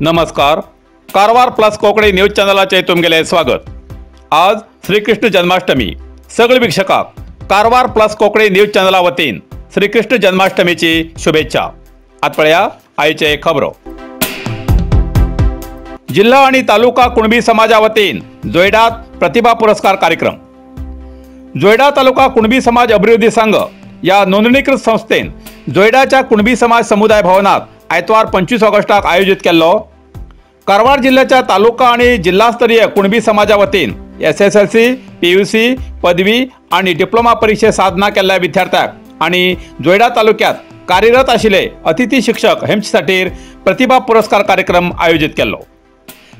नमस्कार, Karwar plus Konkani news चॅनलाचे तुमगेले स्वागत। आज श्रीकृष्ण जन्माष्टमी। सगळे वीक्षकांक कारवार प्लस कोंकणी न्यूज चॅनला वतीन श्रीकृष्ण जन्माष्टमीची शुभेच्छा। आत पळया आयचे खबरो। जिल्हा आणि तालुका कुणबी समाजा वतीन जोयडात प्रतिभा पुरस्कार कार्यक्रम। जोयडा तालुका कुणबी समाज अभिवृद्धी संघ या नोंदणीकृत संस्थेन जोयडाच्या कुणबी समाज समुदाय भवनात आयतवार 25 ऑगस्टाक आयोजित केल्लो कारवार जिल्ह्याच्या तालुका आणि जिल्हास्तरीय कुणबी समाजा वतीन SSLC, PUC, पदवी आणि डिप्लोमा परीक्षे साधना केल्ल्या विद्यार्थ्यांक आणि जोयडा तालुक्यात कार्यरत आशिल्ले अतिथी शिक्षक हेमचे प्रतिभा पुरस्कार कार्यक्रम आयोजित केल्लो।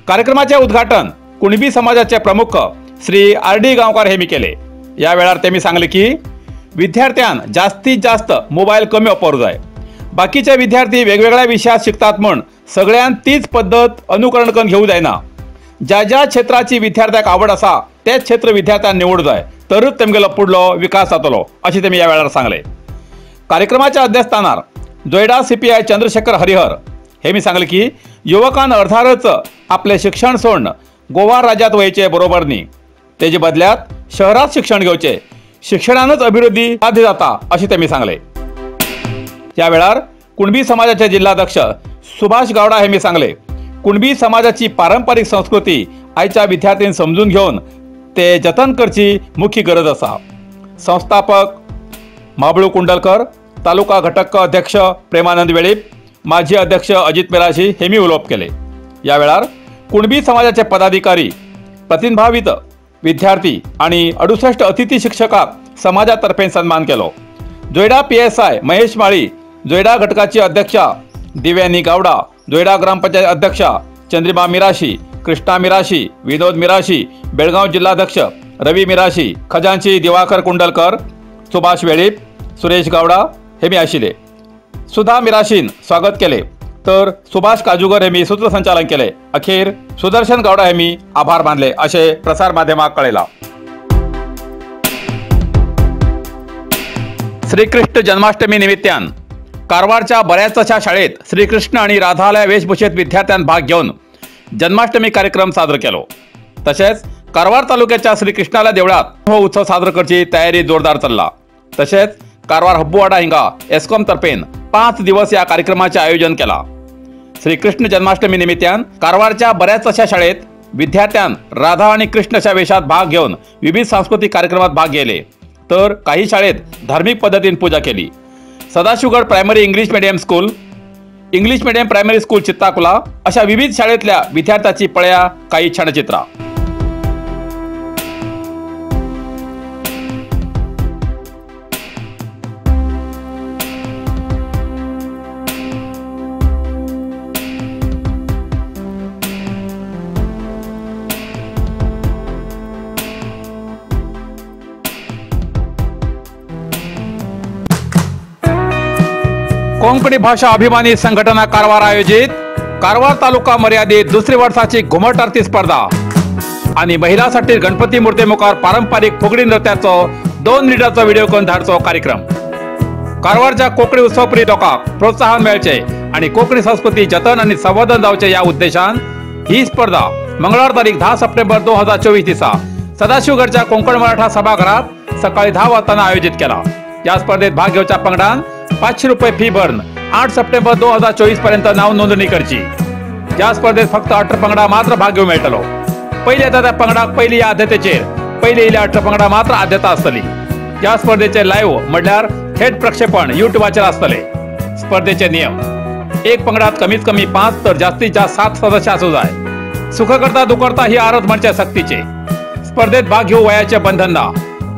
कार्यक्रमाचे उद्घाटन कुणबी समाजाचे प्रमुख श्री RD गांवकार हेमी केले। या वेळार तेमी सांगले की विद्यार्थ्यान जास्तीत जास्त मोबाईल कमी वापरू जाय। बाकीचे विद्यार्थी वेगवेगळ्या विषयात शिकतात म्हण सगळ्यां तीच पद्धत अनुकरण करून घेऊ जायना। ज्या ज्या क्षेत्राची विद्यार्थ्याक आवड आसा तेच क्षेत्र विद्यार्थ्यां निवड जाय तरच तेमगेलो पुडलो विकास जातलो अशें तेमी ह्या वेळार सांगले। कार्यक्रमाच्या अध्यक्षस्थानार जोयडा CPI Chandrashekhar Harihar हे मी सांगले की युवकान अर्धारच आपले शिक्षण सोडून गोवा राज्यात वयचे बरोबर न्ही, तेजे बदल्यात शहरात शिक्षण घेवचे, शिक्षणानच अभिवृद्धी साध्य जाता अशें तेमी सांगले। या वेळार कुणबी समाजाचे जिल्हाध्यक्ष सुभाष गावडा हे मी सांगले, कुणबी समाजाची पारंपरिक संस्कृती आयच्या विद्यार्थ्यांनी समजून घेवन ते जतन करची मुख्य गरज आसा। संस्थापक महाबळू कुंडलकर, तालुका घटक अध्यक्ष प्रेमानंद वेळीप, माजी अध्यक्ष अजित मिराशी हे मी उलोवप केले। या वेळार कुणबी समाजाचे पदाधिकारी, प्रतिभावित विद्यार्थी आणि 68 अतिथी शिक्षकांक समाजातर्फे सन्मान केलो। जोयडा PSI Mahesh माळी, जोयडा घटकाची अध्यक्षा दिव्यानी गावडा, जोयडा ग्रामपंचायत अध्यक्षा चंद्रिमा मिराशी, कृष्णा मिराशी, विनोद मिराशी, बेळगाव जिल्हाध्यक्ष रवी मिराशी, खजांची दिवाकर कुंडलकर, सुभाष वेळीप, सुरेश गावडा हे मी आशिले। सुधा मिराशीन स्वागत केले तर सुभाष काजूगर हे मी सूत्रसंचालन केले। अखेर सुदर्शन गावडा हे मी आभार मानले असे प्रसार माध्यमाक कळेला। श्रीकृष्ण जन्माष्टमी निमित्तान कारवारच्या बऱ्याचशा शाळेत श्रीकृष्ण आणि राधाला वेशभूषेत विद्यार्थ्यांनी भाग घेऊन जन्माष्टमी कार्यक्रम सादर केलो। तसेच कारवार तालुक्याच्या श्रीकृष्णाला देवळात हो उत्सव सादर करची तयारी जोरदार चालला। तसेच कारवार हब्बुवाडा हिंगा एस्कॉम तर्फेन 5 दिवस या कार्यक्रमाचे आयोजन केला। श्रीकृष्ण जन्माष्टमी निमित्तान कारवारच्या बऱ्याचशा शाळेत विद्यार्थ्यां राधा आणि कृष्णाच्या वेशात भाग घेऊन विविध सांस्कृतिक कार्यक्रमात भाग घेतले तर काही शाळेत धार्मिक पद्धतीने पूजा केली। Sadashivgad primary English medium school, English medium primary school Chittakula अशा विविध शाळेतल्या विद्यार्थ्यांची पळया काही छायाचित्रा। कोंकणी भाषा अभिमानी संघटना कारवार आयोजित कारवार तालुका मर्यादित दुसरी वर्षाची घुमट आरती स्पर्धा आणि महिलांसाठी गणपती मूर्तीमुखार पारंपरिक फुगडी नृत्याचो 2 मिनिटाचो व्हिडिओ करून धाडचो कार्यक्रम। कारवारच्या कोंकणी उत्सवप्रिय लोकांक प्रोत्साहन मेळचे आणि कोंकणी संस्कृती जतन आणि संवर्धन जावचे या उद्देशान ही स्पर्धा मंगळवार तारीख 10 सप्टेंबर 2024 दिसा सदाशिवगडच्या कोंकण मराठा सभागृहात सकाळी 10 वाजता आयोजित केला। या स्पर्धेत भाग घेवच्या पंगडान 500 रुपये फी भरून 8 सप्टेंबर 2024 पर्यंत नाव नोंदणी करची। या स्पर्धेत फक्त 18 पंगडा मात्र भाग घेऊ मेळटलो। पहिले येता त्या पंगडाक पहिली या आद्यतेचेर पहिले येयल्या 18 पंगडा मात्र आद्यता आसतली। या स्पर्धेचे लाईव्ह म्हणल्यार थेट प्रक्षेपण युट्यूबाचेर आसतले। स्पर्धेचे नियम: एक पंगडात कमीत कमी 5 तर जास्तीत जास्त 7 सदस्य आसूं जाय। सुखकर्ता दुखर्ता ही आरत म्हणचे सक्तीचे। स्पर्धेत भाग घेऊ वयाचे बंधन ना।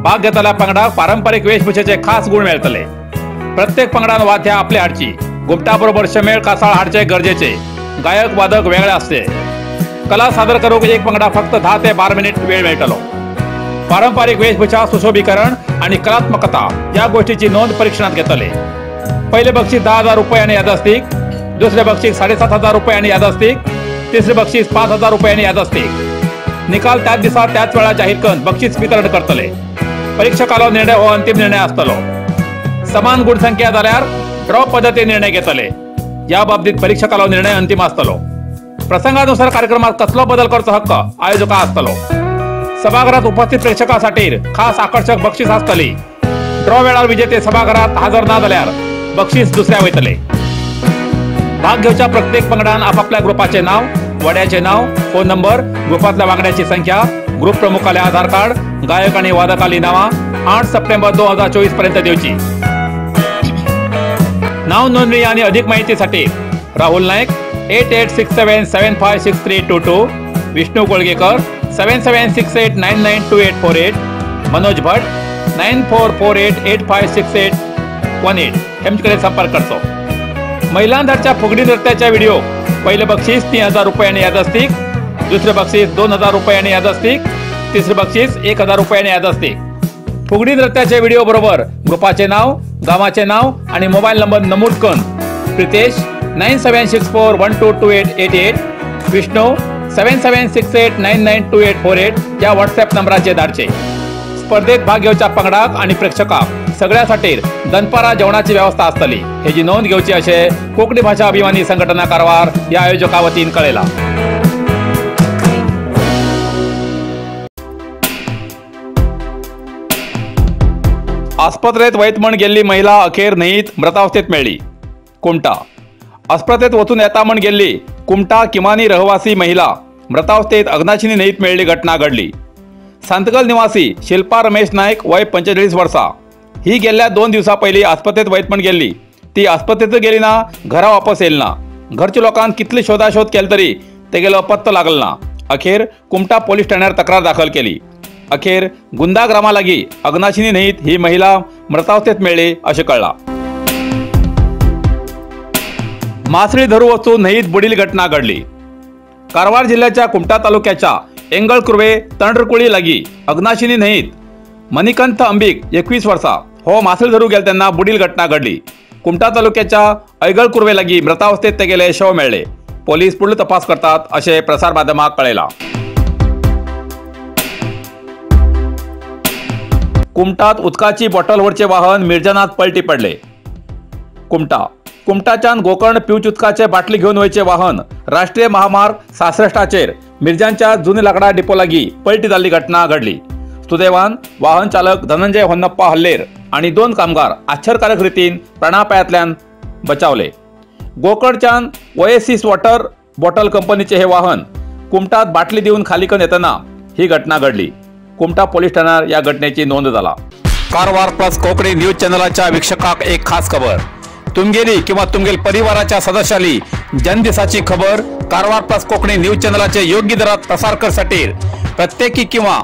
भाग घेतल्या पंगडाक पारंपरिक वेशभूषेचे खास गुण मेळटले। प्रत्येक पंगडान वाद्या आपले हाडची, घुमटाबरोबर शमेळ कासाळ हाडचे गरजेचे। गायक वादक वेगळे असते। कला सादर करूक एक पंगडा फक्त 10 ते 12 मिनिट वेळ मेळटलो। पारंपरिक वेशभूषा सुशोभीकरण आणि कलात्मकता या गोष्टीची नोंद परीक्षणात घेतले। पहिले बक्षीस 10,000 रुपये आणि यादस्तिक, दुसरे बक्षीस 7,500 रुपये आणि यादस्तीक, तिसरे बक्षीस 5,000 रुपये आणि यादस्तीक। निकाल त्याच दिसा त्याच वेळा जाहीर करून बक्षीस वितरण करतले। परीक्षकालो निर्णय हो अंतिम निर्णय आसतलो। समान गुणसंख्या जाल्यार ड्रॉ पद्धतीन निर्णय घेतले। या बाबतीत परीक्षकालो निर्णय अंतिम आसतलो। प्रसंगानुसार कार्यक्रमात कसलो बदल करचो हक्क आयोजका आसतलो। सभागृहात उपस्थित प्रेक्षकांसाठी खास आकर्षक बक्षीस आसतली। ड्रॉ वेळार विजेते सभागृहात हजर ना जाल्यार बक्षीस दुसऱ्या वयतले। भाग घेवच्या प्रत्येक पंगडान आपापल्या ग्रुपाचे नाव, वड्याचे नाव, फोन नंबर, ग्रुपातल्या वांगड्याची संख्या, ग्रुप प्रमुखाले आधार कार्ड, गायक आणि वादकाली नावा 8 सप्टेंबर 2024 पर्यंत दिवची। नाव नोंदणी आणि अधिक माहितीसाठी Rahul Naik 8867 756322, Vishnu Kolgekar 7768 992848, Manoj Bhat 9448 856818 हेमच्याकडे संपर्क करतो। महिलांधारच्या फुगडी नृत्याच्या व्हिडिओ पहिले बक्षीस 3,000 रुपये आणि यादस्तीक, दुसरे बक्षीस 2,000 रुपये आणि यादस्तीक, तिसरे बक्षीस 1,000 रुपये आणि यादस्तीक। फुगडी नृत्याचे व्हिडिओ बरोबर ग्रुपाचे नाव, गावाचे नाव आणि मोबाईल नंबर नमूद करून प्रितेश 9764 122888, विष्णू 7768 992848 या व्हॉट्सअप नंबराचे धाडचे। स्पर्धेत भाग घेवच्या पंगडाक आणि प्रेक्षकाक सगळ्यासाठी दनपारा जेवणाची व्यवस्था आसतली हेजी नोंद घेवची अशें कोंकणी भाषा अभिमानी संघटना कारवार या आयोजका वतीन कळयला। आस्पत्रेत वयत म्हण गेल्ली महिला अखेर न्हंयेत मृतावस्थेत मेळ्ळी। कुमटा आस्पत्रेत वचून येता म्हण गेल्ली कुमटा किमानी रहवासी महिला मृतावस्थेत अग्नाशिनी न्हंयेत मेळ्ळी घटना घडली। सांतगल निवासी शिल्पा रमेश नायक वय 45 वर्सां ही गेल्ल्या 2 दिवसां पयलीं आस्पत्रेत वयत म्हण गेल्ली। ती आस्पत्रेंत गेली ना, घरा वापस येयली ना। घरच्या लोकांक कितली शोधाशोध केली तरी तेगेलो पत्तो लागलो ना। अखेर कुमटा पोलीस ठाण्यार तक्रार दाखल केली। अखेर गुंदा ग्रामा लागीं अग्नाशिनी न्हंयेत ही महिला मृतावस्थेत मेळ्ळी अशें कळ्ळां। मासळी धरू वचून न्हंयेत बुडील घटना घडली। कारवार जिल्ह्याच्या कुमटा तालुक्याच्या एंगळकुर्वे तंडरकुळी लागीं अग्नाशिनी न्हंयेत मणिकंथ अंबिक 21 वर्सां हो मासळी धरू गेले तेन्ना बुडील घटना घडली। कुमटा तालुक्याच्या ऐगळकुर्वे लागीं मृतावस्थेत तेगेले शव मेळ्ळे। पोलीस फुडलो तपास करतात अशें प्रसार माध्यमाक कळयलां। कुमटात उदकाची बॉटल व्हरचें वाहन मिर्जनात पलटी पडले। कुमटा कुमटाच्यान गोकर्ण पिवच उदकाचे बाटली घेवन वयचें वाहन राष्ट्रीय महामार्ग 66 मिर्जांच्या जुनी लाकडा डिपो लागीं पलटी जाल्ली घटना घडली। सुदैवान वाहन चालक धनंजय होन्नप्पा हल्लेर आणि 2 कामगार आश्चर्यकारक रितीन प्राणापायांतल्यान बचावले। गोकर्णच्यान ओएसिस वॉटर बॉटल कंपनीचे हे वाहन कुमटात बाटली दिवन खाली करून येतना ही घटना घडली। कुमटा पोलीस ठाण्यार या घटनेची नोंद जाला। कारवार प्लस कोंकणी न्यूज चॅनलाच्या वीक्षकाक एक खास खबर। तुमगेली किंवा तुमगेल परिवाराच्या सदस्याली जनदिसाची खबर कारवार प्लस कोंकणी न्यूज चॅनलाचे योग्य दरात प्रसार करसाठी प्रत्येकी किंवा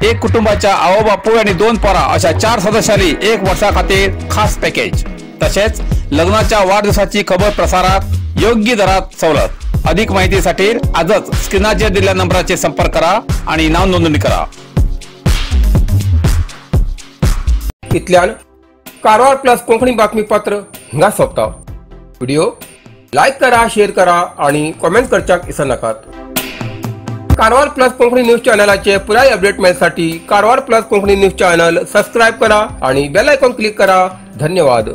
एक कुटुंबाच्या आवो बापूय आणि 2 पोरा अशा 4 सदस्याली 1 वर्षा खातीर खास पॅकेज। तसेच लग्नाच्या वाढदिवसाची खबर प्रसारात योग्य दरात सवलत। अधिक माहितीसाठी आजच स्क्रीनाचेर दिलेल्या नंबराचे संपर्क करा आणि नाव नोंदणी करा। इतल्यान कारवार प्लस कोंकणी बातमीपत्र हांगा सोंपता। व्हिडिओ लायक करा, शेअर करा आणि कॉमेंट करच्याक विसरनाकात। कारवार प्लस कोंकणी न्यूज चॅनलाचे पुराय update मेळसाठी Karwar plus Konkani news channel subscribe करा आणि बेल आयकॉन क्लिक करा। धन्यवाद।